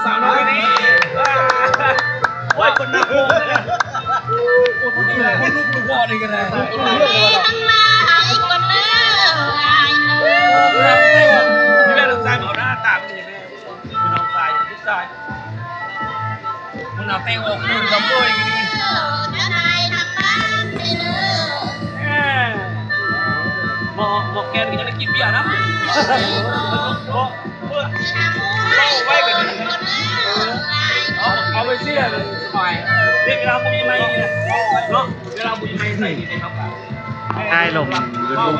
ສາວນ້ອຍນີ້ ໂອ້ຍ ຄົນໜ້າໂກງເລີຍ ຄົນລຸກລູກວໍນີ້ກໍໄດ້ ທັງຫຼາຍຄົນເດີ ອ້າຍເອີຍ ນີ້ແມ່ນນ້ອງຊາຍເອົາໜ້າຕາ ພີ່ນ້ອງຊາຍ ລູກຊາຍ ມັນເອົາແຕ່ງອອກໜຶ່ງກັບເວີຍນີ້ ເອີ ໝໍ ໝໍແກນກໍຍັງໄດ້ກິນເບຍນຳ ເອີ ເອີ ເວົ້າໄວ້ກໍດີ ເອີ ເອົາ ເອົາໄປເສຍເລີຍ ສະບາຍ ເວລາບໍ່ມີໄມນີ້ແຫຼະເນາະ ເວລາບໍ່ມີໄມໃສ່ນີ້ເຮົາກໍຖ່າຍລົງຢູທູບ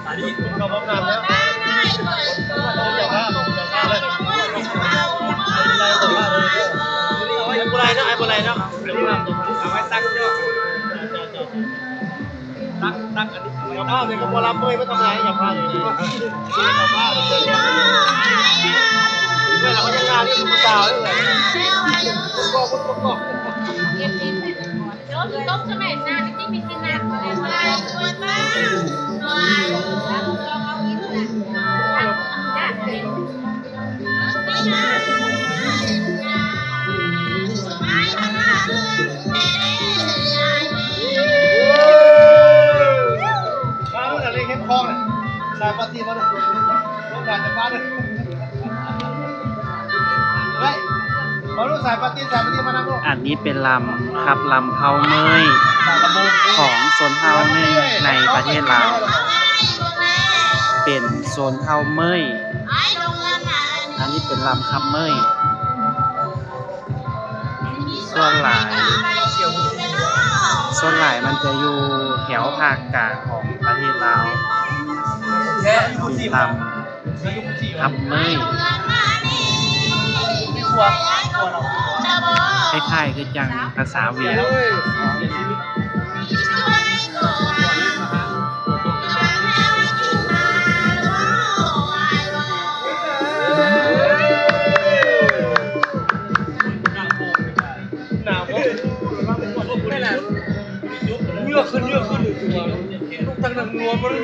ອັນນີ້ເຂົາພວມນຳແລ້ວ ເຈົ້າພາບ ເຈົ້າພາບເລີຍ ບໍ່ໄດ້ເນາະ ບໍ່ໄດ້ເນາະ ອັນນີ້ເອົາໄວ້ຕັກເນາະ ຕັກ ຕັກອັນນີ້ເອົາໄວ້ຕັກ ເຈົ້າພາບນີ້ກໍບໍ່ລຳເລີຍ ບໍ່ຕ້ອງຫາເຈົ້າພາບເລີຍ ເວລາເຂົາຈະງານນີ້ຜູ້ສາວເລີຍ ບໍ່ ບໍ່ ບໍ່ ບໍ່ ມາລຸ້ນເອົາເລກເຮັດຄອງນະ ສາຍປາຕີມາດູ ລົງມາຈາກບ້ານເດີ ເຮີ້ຍ ມາລຸ້ນສາຍປາຕີ ສາຍປາຕີມານຳລູກ ອັນນີ້ເປັນລຳ ຂັບລຳເຜົ່າເມີ້ຍ ຂອງຊົນເຜົ່າໜຶ່ງໃນປະເທດລາວ ເປັນຊົນເຜົ່າເມີ້ຍ ອັນນີ້ເປັນລຳຂັບເມີ້ຍ ສ່ວນຫຼາຍ ສ່ວນຫຼາຍມັນຈະຢູ່ແຖວພາກກາງຂອງປະເທດລາວ ເປັນລຳຂັບເມີ້ຍ ຄ້າຍໆຄືຈັ່ງພາສາຫວຽດ. ເຫື່ອຂຶ້ນ ເຫື່ອຂຶ້ນ ລູກຕັ້ງໜັກໜ່ວງບໍ່ໄດ້.